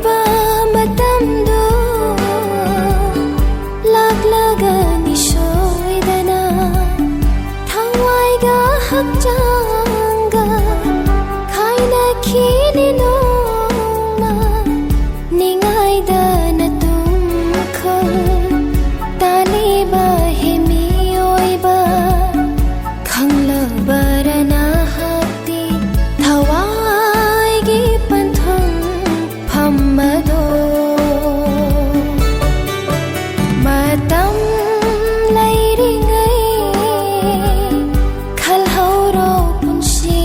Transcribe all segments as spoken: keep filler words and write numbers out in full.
ꯃꯇꯝꯗꯣ ꯂꯥꯛꯂꯒꯅꯤ ꯁꯣꯏꯗꯅ, ꯊꯋꯥꯏꯒ ꯍꯛꯆꯥꯡꯒ ꯈꯥꯏꯅꯈꯤꯅꯤ ꯅꯣꯡꯃ, ꯅꯤꯡꯉꯥꯏꯗꯅ ꯇꯨꯝꯈꯣ꯫ ꯇꯥꯂꯤꯕ ꯍꯦ ꯃꯤꯑꯣꯏꯕ, ꯈꯪꯂꯕꯔ ꯅꯍꯥꯛꯇꯤ ꯊꯋꯥꯏꯒꯤ ꯄꯟꯊꯨꯡ ꯐꯝꯕꯗꯣ? ꯃꯇꯝ ꯂꯩꯔꯤꯉꯩ ꯈꯜꯍꯧꯔꯣ ꯄꯨꯟꯁꯤ꯫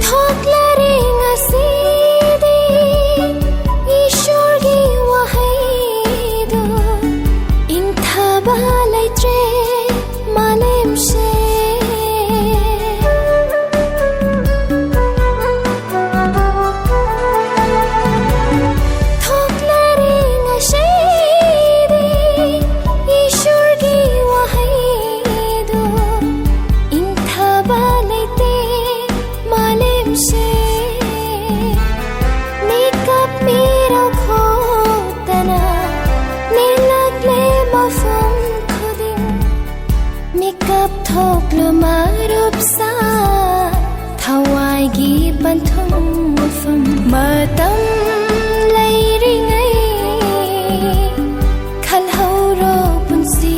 ꯊꯣꯛꯂꯔꯦ ꯉꯁꯤꯗꯤ ꯏꯁꯣꯔꯒꯤ ꯋꯥꯍꯩꯗꯣ, ꯏꯪꯊꯕ ꯂꯩꯇ꯭ꯔꯦ ꯃꯥꯂꯦꯝꯁꯦ꯫ ꯊꯣꯛꯂꯔꯦ ꯉꯁꯤꯗꯤ ꯏꯁꯣꯔꯒꯤ ꯋꯥꯍꯩꯗꯣ, ꯏꯪꯊꯕ ꯂꯩꯇꯦ ꯃꯥꯂꯦꯝꯁꯦ꯫ ꯃꯤꯀꯞ ꯃꯤꯔꯥꯎ ꯈꯣꯛꯇꯅ ꯅꯤꯜꯂꯛꯂꯦ ꯃꯐꯝ ꯈꯨꯗꯤꯡ꯫ ꯃꯤꯀꯞ ꯊꯣꯛꯂꯨ ꯃꯔꯨꯞꯁꯥ, ꯊꯋꯥꯏꯒꯤ ꯄꯟꯊꯨꯡ ꯃꯐꯝ꯫ ꯃꯇꯝ ꯂꯩꯔꯤꯉꯩ ꯈꯜꯍꯧꯔꯣ ꯄꯨꯟꯁꯤ꯫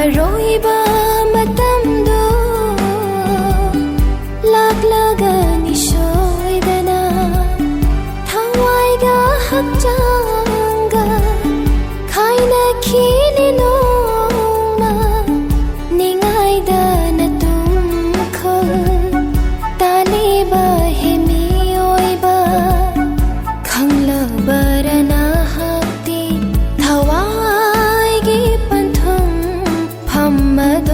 ꯑꯔꯣꯏꯕ ꯃꯇꯝꯗꯣ ꯂꯥꯛꯂꯒꯅꯤ ꯁꯣꯏꯗꯅ, ꯊꯋꯥꯏꯒ ꯍꯛꯆꯥꯡꯒ ꯈꯥꯏꯅꯈꯤꯅꯤ ꯅꯣꯡꯃ, ꯅꯤꯡꯉꯥꯏꯗꯅ ꯇꯨꯝꯈꯣꯜ ꯇꯥꯂꯤꯕ ꯍꯦ ꯃꯤꯑꯣꯏꯕ, ꯈꯪꯂꯕꯔ ꯅꯍꯥꯛꯇꯤ ꯊꯋꯥꯏꯒꯤ ꯄꯟꯊꯨꯡ ꯐꯝ ꯑꯗꯣ?